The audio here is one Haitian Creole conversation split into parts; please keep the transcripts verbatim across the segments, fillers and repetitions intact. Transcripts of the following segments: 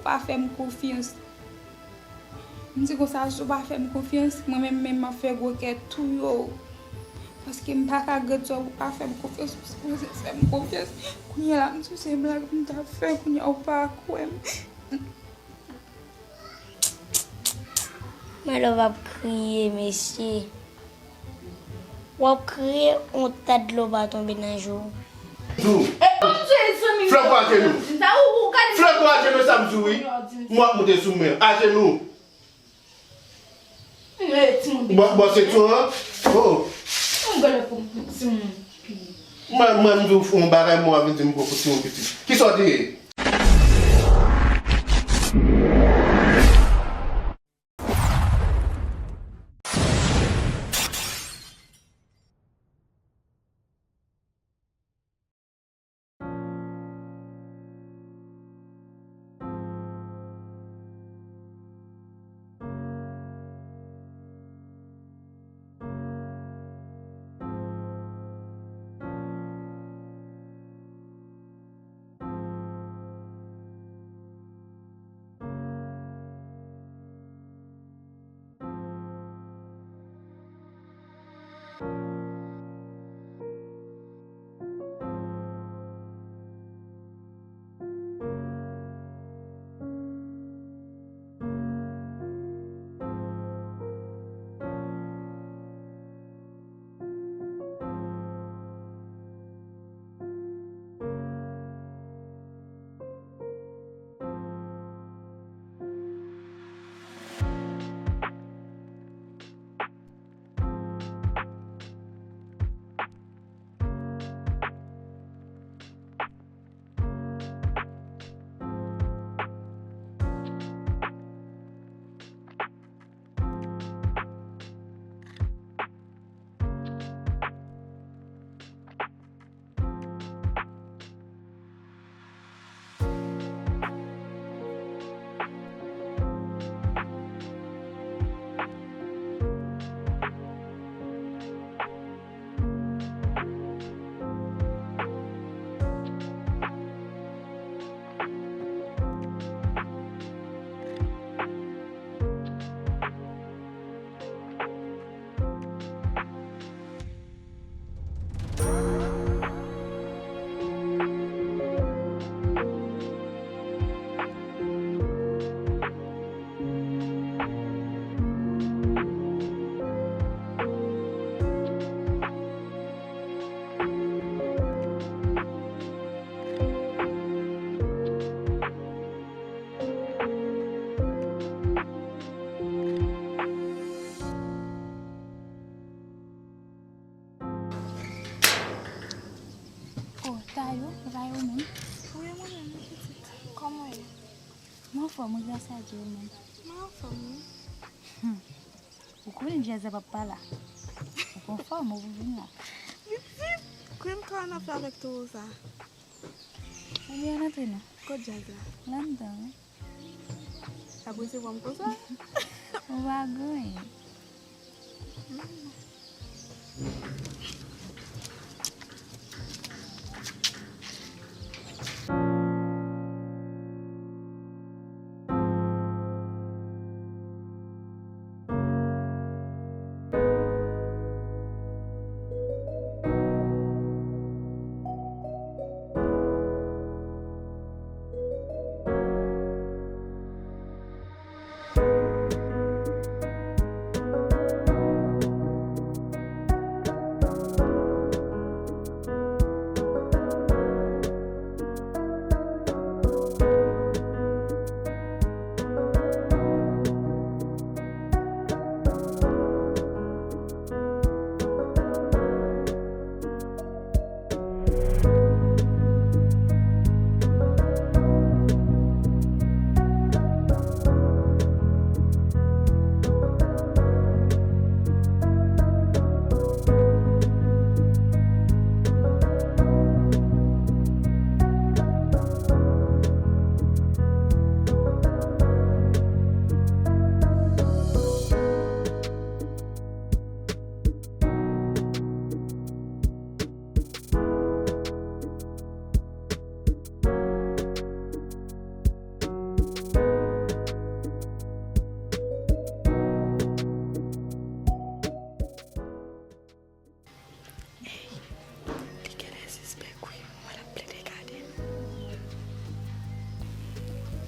pa fè m konfyans. M di konsa, si w pa fè m konfyans, mwen menm, menm m ap fè gwo kè touye w. Paske m pa ka gad sa w pa fè m konfyans, ou sipoze fè m konfyans. Kounye a la, m di w se blag m t ap fè, kounye a w pa kwè m. My love ap kriye, mesye. W ap kriye, yon ta dlo pa tonbe nan je w. Flè kwaze nou. Flè kwaze nou, sa m di w wi. M w ap moute sou mwen. Ajenou. Bò se tou an. Oh. Mwen, mwen, m di w yon bagay, mwen, w ap vin di m poko timoun pitit. Kisa w te ye? Oh, Tayou, se pa ou menm? Wi, mwen menm, pitit. Kòman w ye? Mwen anfòm wi, gras a Dye, ou menm? Mwen anfòm wi. Ou konnen djaz la p ap pa la. Ou konn fòm ou pou vin la. Pitit, kwen ka w nan fè avèk towo sa? Ebyen ann antre non. Kot djaz la? Anndan wi. L ap resevwa m konsa? Ou pa gen anyen.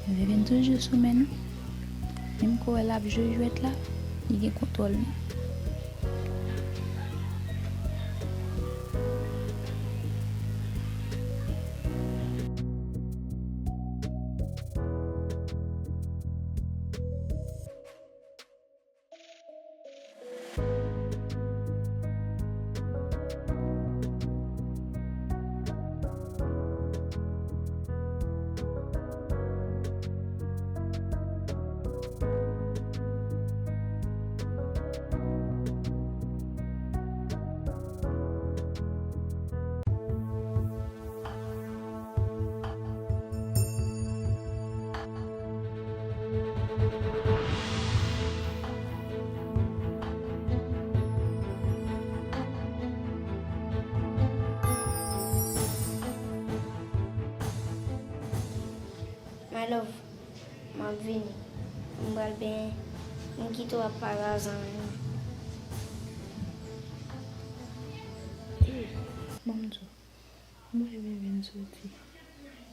Vivine toujou sou men nou. Menm kou wè l ap jwe jwèt la, li gen kontwòl li. My love, m ap vini. M pral benyen. M kite w ap pale a zanmi m. Ban m di w. M wè Vivine soti.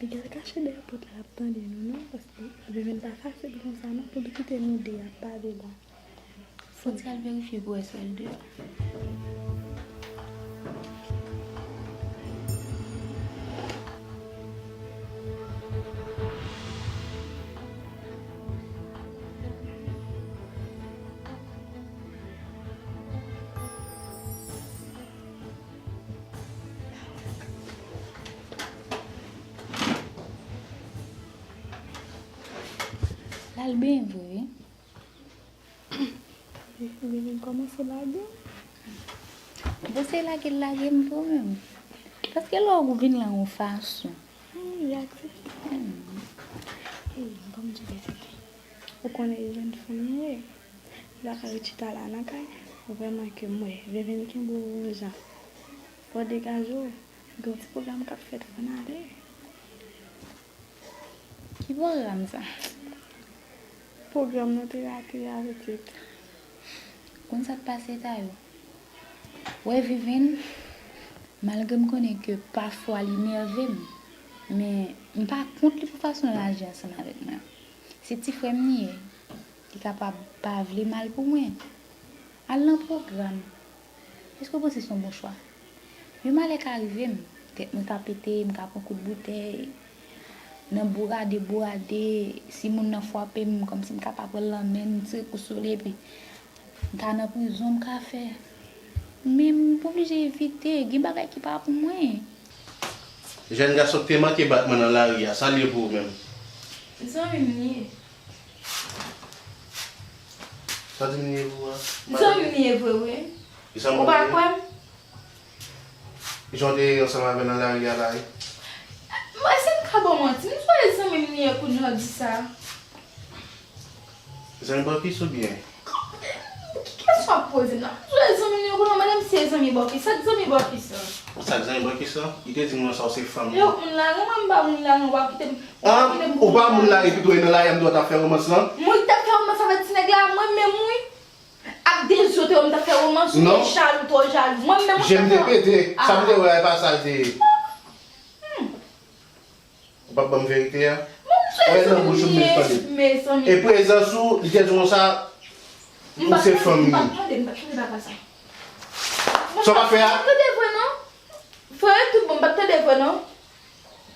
Piga l kache dèyè pòt la, l ap tande nou non, paske Vivine pa fasil konsa non pou l kite nou de ap pale la. Soti al verifye pou wè si l deyò. L al benyen vre wi. Vivine kòmanse lage m. Bon, se lage l lage m tou menm. Paske lè w vin la yon fason. Hmm, y a ti. Hmm. Hey, ban m di w verite. Ou konnen e jèn fanm m ye. M pa ka ret chita la nan kay. Vrèman ke m wè Vivine kenbe w yon jan. Fò w degaje w. Gen yon ti pwogram k ap fèt, fò n ale. Ki pwogram sa? Pwogram nou te rate a pitit. Konn sa k pase Tayou? Wè Vivine, malgre m konnen ke pafwa li nève m, men m pa kont li pou fason l aji ansanm avèk mwen. Se ti frè m li ye. Li kapab pa vle mal pou mwen. Al nan pwogram. Èske w panse se yon bon chwa? Yon malè ka rive m. Tèt mwen ka pete, m ka pran kout boutèy. Nan bourade, bourade, si moun nan frape m, kòmsi m ka pa pran l nan men, m tire kou sou li, epi m ka nan prizon, m ka fè. Men m oblije evite, gen bagay ki pa pou mwen. Jèn gason k te manke bat mwen nan lari a, sa l ye pou ou menm? Zanmi m li ye. Sa di m li ye pou ou a? Zanmi m li ye vre wi. Ou pa kwè m? Jan w te ansanm avè l nan lari a la wi. Mwen se m ka ba w manti, m swè zanmi m li ye kounye w ap di sa. Zanmi bòkis oubyen? Ki kesyon w ap poze m nan? M swè zanmi m li ye kounye w, madanm si e zanmi bòkis, sa k zanmi bòkis la? Sa k zanmi bòkis la? Li te di m konsa ou se fanm li. Yo, moun la renmen m pa moun la renmen, w ap kite m. An, ou pa moun la epi tou e nan lari a m di w t ap fè romans lan? Mwen ki t ap fè romans avèk ti nèg la, mwen menm wi. Ak de zo te wè m t ap fè romans, ou te jalou, twò jalou. Mwen menm ou te fè. Je m te pete, sa m te wè a e pa sa l te ye. Hmm. Ou p ap ban m verite a? Mwen m sou e zanmi m ye, mezanmi. E prezans ou, li te di konsa, ou se fanm li. M p ap tande, m p ap tande papa sa. Sa w pa fè a? M p ap tande vre non. Frè, tout bon, m p ap tande vre non.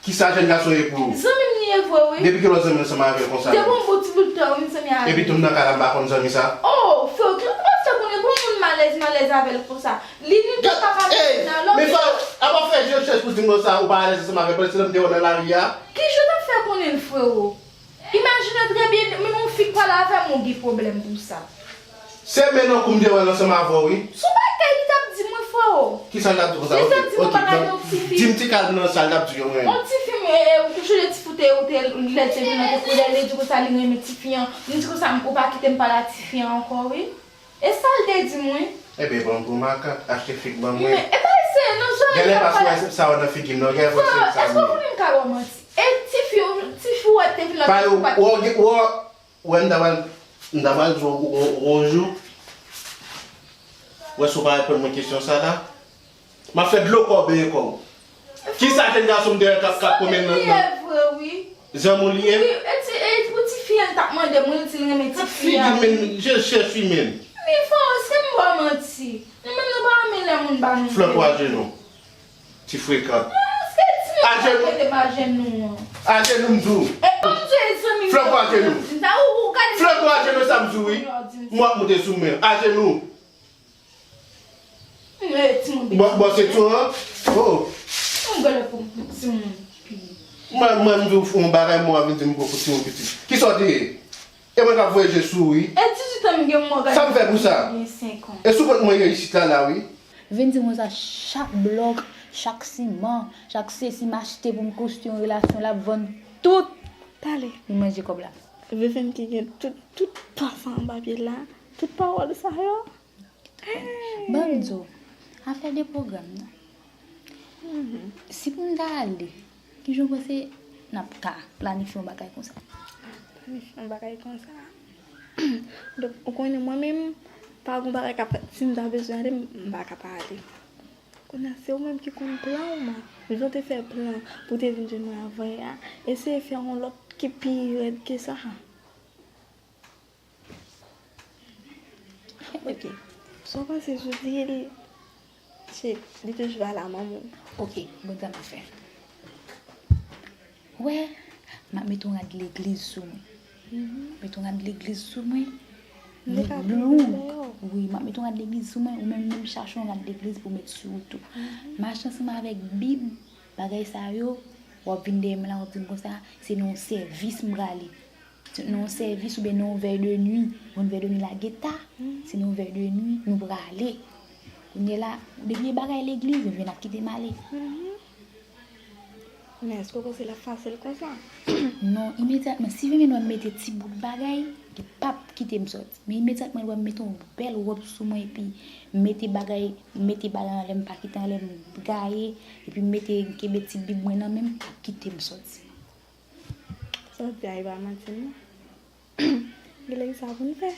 Kisa jèn gason ye pou ou? Zanmi m li ye vre wi. Depi kilè w zanmi ansanm avè l konsa? Depi yon bon ti bout tan wi m zanmi avè l. Epi tou m nan kay la m pa konn zanmi sa? Oh, frè, kilè w t ap fè konnen pou yon moun m alèz, m alèz avè l konsa? Li ni tout pa ka nan lòt. Men frè, apa w fè je chèch pou di m konsa ou pa alèz ansanm avè l, se lè m te wè w nan lari a? Ki je w t ap fè konnen l, frero? Imajine trè byen, menm yon fi k pale avè m, ou gen pwoblèm pou sa. Se men nan kou m te wè l ansanm avè w wi. Sou bagay li t ap di mwen, frero. Kisa l t ap di konsa? Li t ap di mwen bagay yon ti fi. Di m ti kalm nan sa l t ap di yo mwen. Yon ti fi, e, ou chonje ti foute ou te lè te vin nan te koulè, li di konsa li renmen ti fi an. M di konsa ou pa kite m pale a ti fi an ankò wi. E sa l te di m wi. Ebyen bon, gwo makak, achte fik ban mwen. Men, e pa eseye non, zanmi m. Genlè pa sou sa w nan figi m non, genlè fò se sa. Èske w konnen m ka ba w manti? E ti fi, ti fi w wè te vin nan ti fi w pa. Ou wè, m ta pral, m ta pral di w yon jou, w wè si w pa reponn mwen kesyon sa la, m ap fè dlo kò w benyen kò w. Kisa jèn gason m te wè k ap, k ap pwomennen nan, nan. Zanmi m li ye vre wi. Zanmi w li ye? Wi, e ti, e pou tifi a, l t ap mande m, wi, l di l renmen tifi a. Figi men, je chèch wi men. Men fò, se m ba w manti. Nou menm nou pa renmen lè moun ba nou. Flè kwa jenou. Ti frekan. Ajenou. Ajenou m di w. E bon, m di w, e zanmi m. Flè kwa jenou. Flè kwa jenou, sa m di w, wi. M ap moute sou mwen. Ajenou. Bon, bon, se tou, an? Oh. Mwen, mwen, m di w yon bagay, mwen, w ap vin di m poko timoun pitit. Kisa w te ye? E mwen k ap voye je sou ou, wi. E dizuit an m gen, mwen gade. Sa m fè pou sa? Gen senk an. E sou kont mwen ye isit la, la, wi. Vin di mwen sa chak blòk, chak siman, chak sesi m achte pou m konstwi yon relasyon, l ap vann tout. Pale. Li manje kòb la. Vivens ki gen tout, tout pa sa anba pye l la, tout pawòl sa yo. Ban m di w, afè de pwogram nan. Si pou m ta ale, kijan w panse n ap ka planifye yon bagay konsa? Planifye yon bagay konsa. Donk, ou konnen mwen menm, pa gon bagay k ap fèt. Si m ta bezwen ale, m, m pa ka pa ale. Kounye a, se ou menm ki konn plan w, man. Jan w te fè plan pou w te vin jwenn mwen avan yè a, eseye fè yon lòt ki pi rèd ke sa. Ok. Sa w panse sou di li? Se, li toujou pa la, manman. Ok, bon, sa m ap fè. Wè, m ap mete yon rad legliz sou mwen. Mete yon rad legliz sou mwen. Li blonk. Wi, m ap mete yon rad legliz sou mwen. Ou menm, menm chache yon rad legliz pou w met sou ou tou. Mache ansanm avèk Bib, bagay sa yo, w ap vin dèyè m la, w ap di m konsa, se nan yon sèvis m prale. Nan yon sèvis oubyen nan yon vèy de nwi, yon vèy de nwi lage ta, se nan yon vèy de nwi nou prale. Kounye a la, depi e bagay legliz, Vivian ap kite m ale. Men èske w panse l ap fasil konsa? Non, imedyatman, si Vivian wè m mete ti bout bagay, li p ap kite m sòti. Men imedyatman, l wè m mete yon bèl wòb sou mwen, epi m mete bagay, m mete bagay anlè m, pa kite anlè m, gaye, epi m mete, m kenbe ti Bib mwen nan men m, l ap kite m sòti. Sa w di a, e pa manti non. Gen lè sa pou n fè.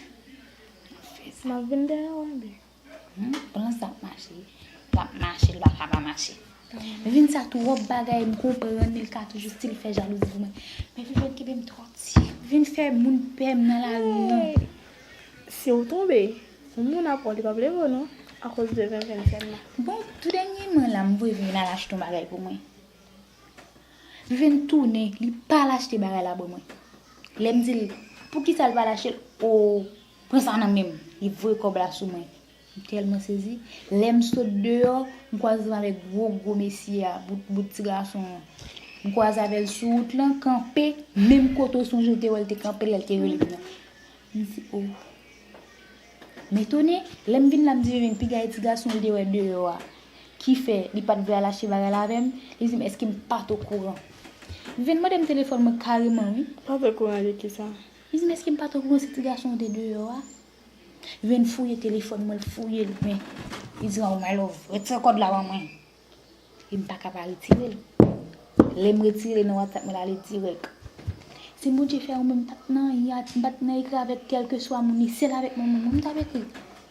M ap vin dèyè w, enben. Hmm, plan sa ap mache. L ap mache, l pa ka pa mache. Vin sa twòp bagay, m konprann li, l ka toujou still fè jalouzi pou mwen. Men Vivian kenbe m twò ti. Vin fè moun pè m nan lari an. Si w tonbe, yon moun ap wè w, li p ap leve w non, akoz de Vivian sèlman. Bon, tou dènyèman la, m voye Vivian al achte yon bagay pou mwen. Vivian tounen, li pa al achte bagay la ban mwen. Lè m di l, poukisa l pa al achte l? O, pran sa nan men m. Li voye kòb la sou mwen. M tèlman sezi. Lè m sot deyò, m kwaze m avèk gwo, gwo mesye a, bout, bout ti gason an. M kwaze avè l sou wout lan, kanpe, menm kote w sonje w te wè l te kanpe lè l te rele m nan. M di, o. M etone, lè m vin la, m di Vivian, piga e ti gason l te wè deyò a, ki fè li pa t vle al achte bagay la avè m, li di m, èske m pa t okouran? Vivian mande m telefòn mwen kareman, wi. Pa t okouran de kisa? Li di m, èske m pa t okouran se ti gason w te deyò a? Vivian fouye telefòn mwen, l fouye l, men li di m, o, my love, retire kòd la ban mwen. E m pa ka pa retire l. Lè m retire l nan WhatsApp mwen l ale dirèk. Si Bondye fè ou menm m pa t nan, m pa t nan ekri avèk kèlkeswa moun, li sèl avèk mwen, mwen, mwen m t ap ekri.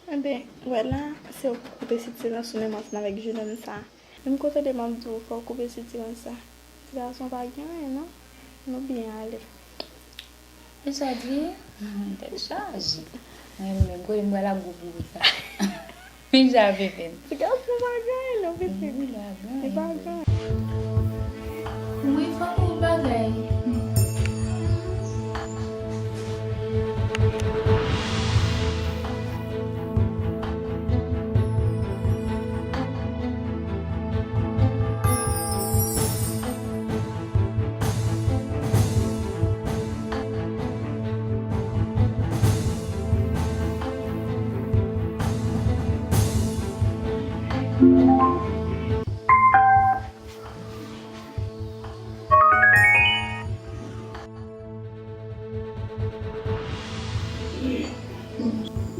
Enben, wè la, se ou k koupe sitiran sou men m ansanm avèk jenòm sa. Menm kote de m ap di w, fò w koupe sitiran sa. Ti gason pa gen anyen non. Nou byen ale. E sa di, hmm, tèt chaje. Mwen menm, kote m pral ak gwo bourou sa. Men jan Vivian. Ti gason pa gen anyen non, pitit. Li pa gen anyen. Li pa gen anyen. Wi, fòk ou bagay.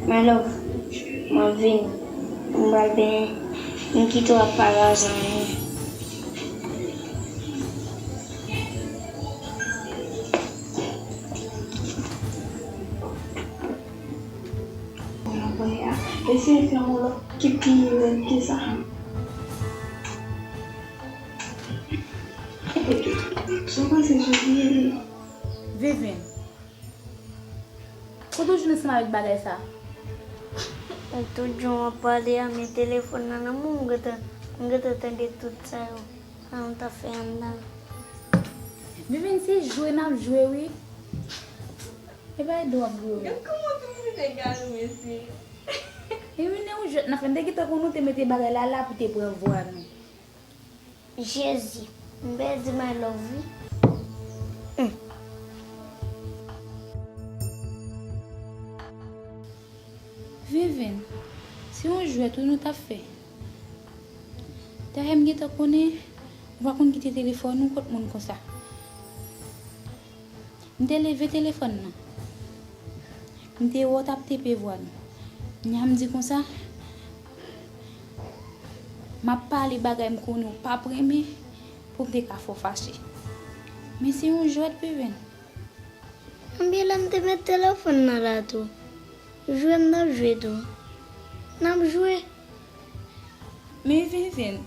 My love, m ap vini. M pral benyen. M kite w ap pale a zanmi m. Eseye fè yon lòt ki pi rèd ke sa. Sa w panse sou vye li? Vivin, kote w jwenn ansanm avèk bagay sa? Tout jan w ap pale a, men telefòn nan nan men w, m gentan, m gentan tande tout sa yo. Sa nou t ap fè anndan. Vivin, se jwe n ap jwe, wi. E pa ede w ap jwe, wi. Gad kòman tout moun te gade w, mesye. Vivin, e yon jwèt n ap fè. M te gentan konnen w te mete bagay la la pou te pran vwa nou. Jezi, m pèdi my love, wi. Hmm. Vivin, se yon jwèt wi nou t ap fè. Dayè m gentan konnen ou pa konn kite telefòn ou kot moun konsa. M te leve telefòn nan. M te wè w t ap tepe vwa nou. Kounya m di konsa, m ap pale bagay m konnen w p ap renmen pou m te ka fè w fache. Men se yon jwèt, Vivin. Konbyen lè m te met telefòn nan la tou? Jwe m t ap jwe tou. N ap jwe. Men Vivin,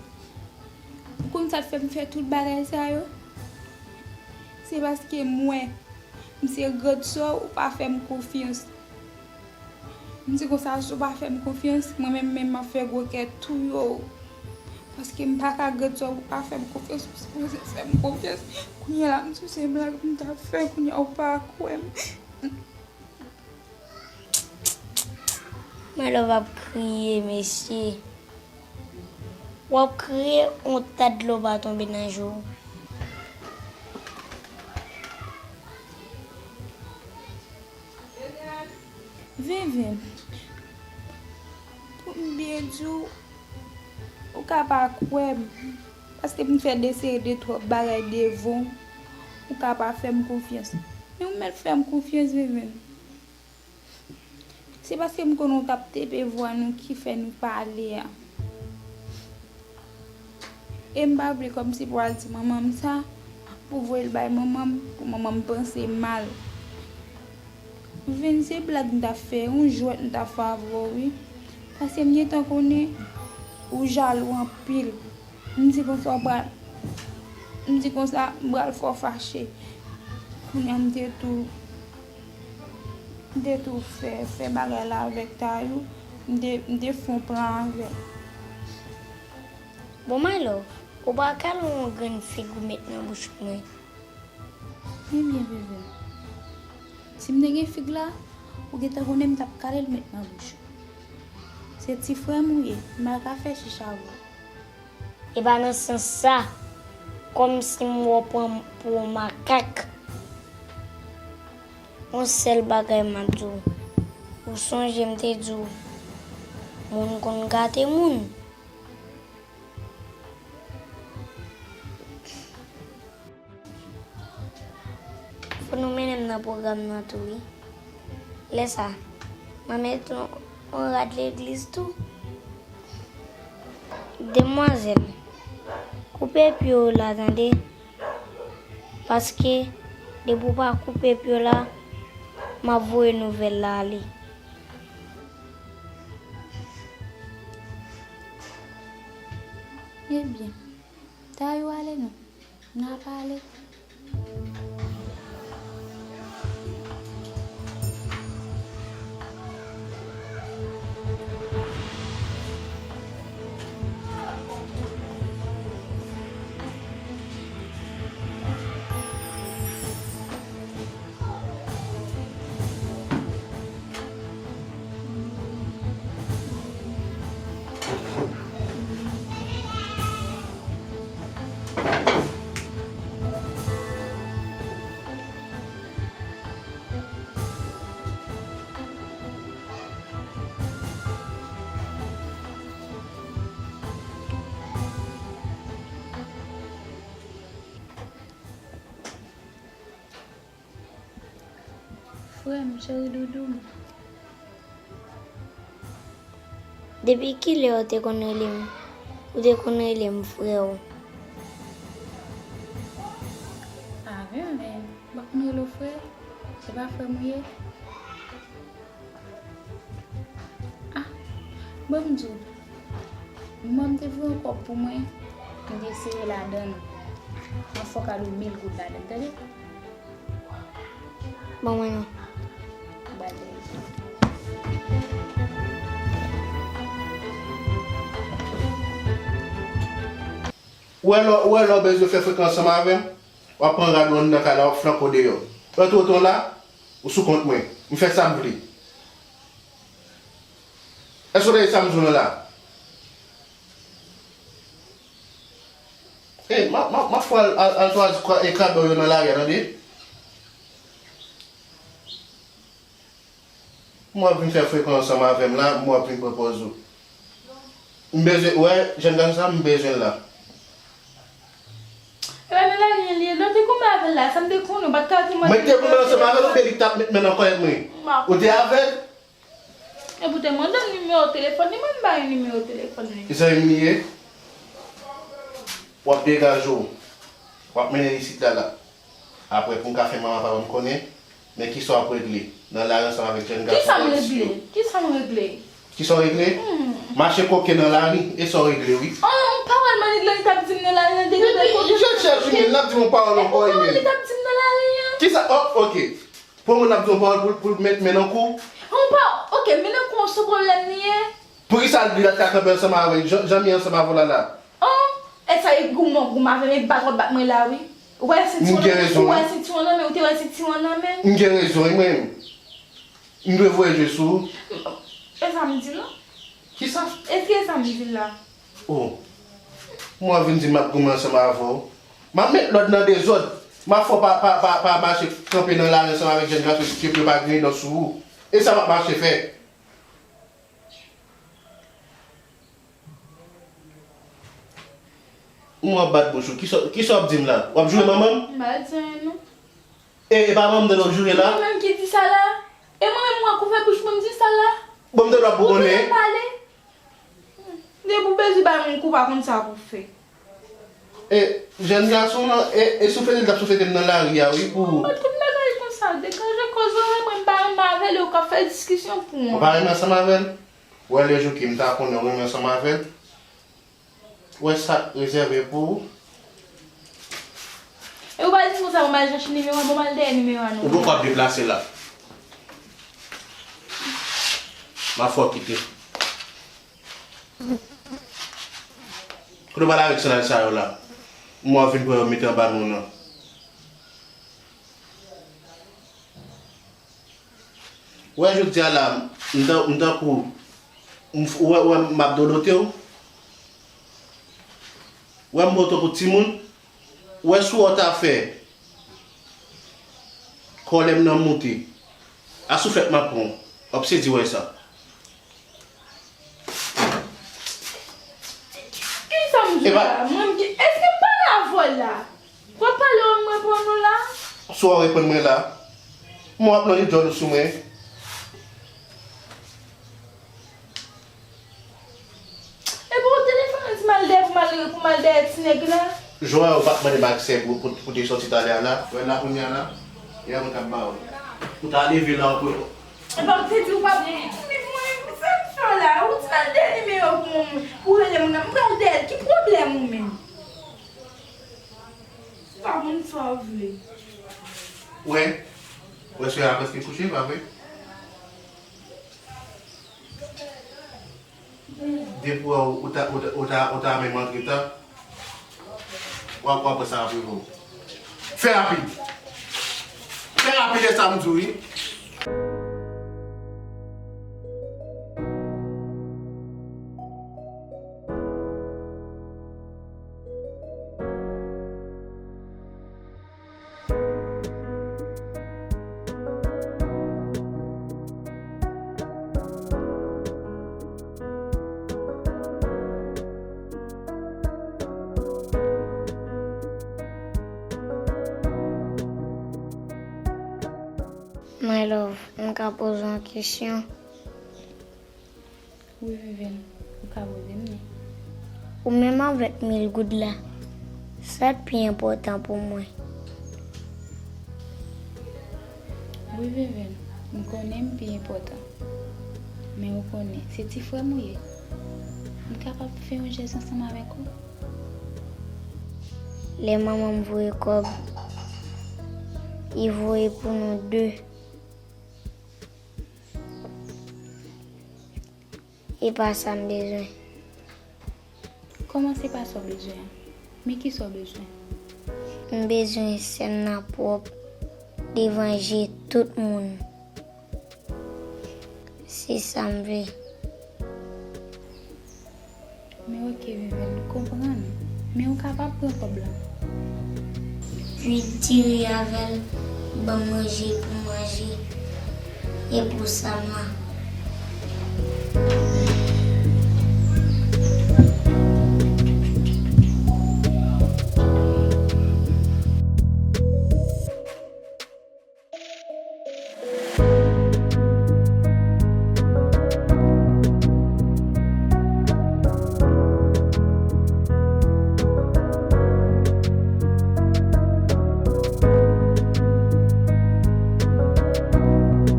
ou konn sa k fè m fè tout bagay sa yo? Se paske m wè m se grann sè w, ou pa fè m konfyans. M di konsa, si w pa fè m konfyans, mwen menm, menm m ap fè gwo kè touye w. Paske m pa ka grann sè w, ou pa fè m konfyans, ou sipoze fè m konfyans. Kounye a la, m di w se blag m t ap fè, kounye a ou pa kwè m. My love ap kriye, mesye. W ap kriye, yon ta dlo pa tonbe nan je w. Vivin, pou m byen di w, ou ka pa kwè m, paske m fè de seri de twòp bagay devan w, ou ka pa fè m konfyans. Men ou mèt fè m konfyans, Vivin. Se paske m konnen w t ap tepe vwa nou ki fè nou pale a. E m pa vle kòmsi pou al di manman m sa, pou voye l bay manman m, pou manman m panse mal. Vin, se blag m t ap fè, yon jwèt m t ap fè avè w, wi. Paske m gentan konnen ou jalou anpil. M di konsa, w pral, m di konsa, m pral fè w fache. Kounye a, m te tou, m te tou fè, fè bagay la avèk Tayou. M te, m te fè yon plan avè l. Bon, my love, ou pa kale yon grenn fig ou met nan bouch mwen? Ebyen, bebe, si m te gen fig la, ou gentan konnen m t ap kale l met nan bouch ou. Se ti frè m ou ye, m pa ka fè chich avè w. E pa nan sans sa, kòmsi m wè w pran m pou yon makak. Yon sèl bagay m ap di w, ou sonje m te di w, moun konn gate moun. Fò nou mennen m nan pwogram nan tou, wi. Lè sa, m a met yon, yon rad legliz tou. Demwazèl, koupe pye w la, tande. Paske, depi w pa koupe pye w la, m ap voye nouvèl la ale. Ebyen, Tayou, ale non. N a pale. Frè m, cheri doudou m. Depi kilè ou te konn rele m, ou te konn rele m frè w? A, men, men, m pa konn rele w frè? Se pa frè m ou ye? Ah, ban m di w. Manman m te voye yon kòb pou mwen, m te sere ladan l. Mwen fòk al yon mil goud ladan l, tande? Ban mwen non. Ou wè lè, ou wè lè w bezwen fè frekan ansanm avè m, w ap pran rad ou anndan kay la, w ap flanke w deyò. Lè w te otan la, ou sou kont mwen. M fè sa m vle. Èske w tande sa m di w lan la? Hey, m ap, m ap, m ap fè w al, al, al chwazi kwa-, e kado yo nan lari a, tande? M w ap vin fè frekan ansanm avè m la, m w ap vin pran pòz ou. M bezwen, w wè, jèn gason sa, m bezwen l la. Epa nan lari an li ye, lè w te goumen avè l la, sa m te konnen, ou pa t ka di mwen. Mwen te goumen ansanm avè l, oubyen li t ap met men nan kòlèt mwen? Ou te avè l? Epi w te mande m nimewo telefòn li, mwen m ba li nimewo telefòn li. Ki zanmi m li ye? W ap degaje w. W ap mennen l isit la, la. Apre, pou m ka fè manman papa m konnen, men kisa w ap regle nan lari ansanm avèk jèn gason ayisyen yo. Kisa m regle? Kisa m regle? Kisa w regle? Hmm. Mache koken nan lari, e sa w regle, wi. Oh, yon pawòl Maniglan li t ap di m nan lari an, de, de, de, koken. Jan chèch ou menm, l ap di m yon pawòl ankò, e pawòl li t ap di m nan lari an. Kisa? Oh, ok. Pou moun ap di yon pawòl pou, pou l met men nan kou. Yon pa, ok, men nan kou an sou pwoblèm li ye. Poukisa l di l ap ka kanpe ansanm avè w, jan, jan m ye ansanm avè w la la? Oh, e sa e goumen w goumen avè m, e bat w ap bat mwen la wi. Ou wè sentiwon nan men, ou wè sentiwon nan men, ou te wè sentiwon nan men. M gen rezon wi mwen. M dwe voye je sou ou. E sa m di la? Kisa? Èske e sa m di la? Oh. Mwen vin di m ap goumen ansanm avè w. M ap met lòd nan dezòd. M ap fè w pa, pa, pa, pa mache kanpe nan lari ansanm avèk jèn gason ki, ki pa gen dan sou ou. E sa m ap mache fè. Mwen w ap bat bouch ou. Kisa, kisa w ap di m la? W ap joure manman m? M pa di anyen non. E, e pa manman m tande w ap joure la? Mwen menm ki di sa la? E mwen menm mwen k ouvè bouch mwen m di sa la? Bon, m tande w ap bougonnen. Ou bezwen pale? Depi w bezwen bay moun kou, w pa konn sa pou w fè. E, jèn gason nan, e, e souflete l t ap souflete m nan lari a, wi, pou. Ou pa t konn bagay konsa, degaje kòz ou avè mwen, m pa renmen avè l, e ou k ap fè diskisyon pou mwen. Ou pa renmen ansanm avè l? Ou wè lè jou ki m ta konnen ou renmen ansanm avè l. Ou wè sa k rezève pou ou. E ou pa di konsa, bon, m al chèche nimewo a, bon, m al dèyè nimewo a non. Ou poko ap deplase la. M ap fè w kite. Kote w pral avèk sandal sa yo la? M wè w vin pran yo mete anba men w nan. Ou wè jodi a la, m tan-, m tankou, m f-, ou wè, ou wè m ap dodote w? Ou wè m bo w tankou timoun? Ou wè sou w ta fè kòlè m nan moute. A souflèt m ap pran w. W ap sezi wè sa. Kisa m di w la? Mwen m di, èske m pale avè w la? W ap pale w m reponn ou la? Si w reponn mwen la, mwen w ap lonje djòl ou sou mwen. Epi w telefone di m al dèyè pou m al, pou m al dèyè ti nèg la. Jan w pa t mande m aksè pou, pou, pou te sòti talè a la, wè la kounye a la, e a mwen k ap ba w. Ou ta leve la, ou. Epa m te di w pa pou mwen, sa m fè w la, ou di m al dèyè nimewo pou mwen, pou rele moun nan, m pral dèyè l, ki pwoblèm ou menm? Ou pa konn sa w vle. Wè, wè sè a prèske kouche, pa vre? Depi w, ou ta, ou ta, ou ta, ou ta menm antre tan, w ap, w ap wè sa ap rive w. Fè rapid. Fè rapid, e sa m di w, wi. My love, m ka poze w yon kesyon? Wi, Vivienne, ou ka poze m li. Ou menm avèk mil goud la, sa k pi enpòtan pou mwen? Wi, Vivienne, m konnen m pi enpòtan. Men ou konnen, se ti frè m ou ye. M kapab fè yon jès ansanm avèk ou? Lè manman m voye kòb, li voye pou nou de. E pa sa m bezwen. Kòman se pa sa w bezwen an? Men kisa w bezwen? M bezwen sèn nan pwòp devan je tout moun. Se sa m vle. Men oke, Vivienne, m konprann. Men ou kapab pran kòb la. Kwit diri avè l, ban m manje pou m manje, e pou Sam lan.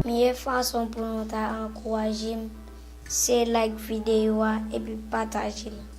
Meyè fason pou nou ta ankouraje m, se like videyo a epi pataje l.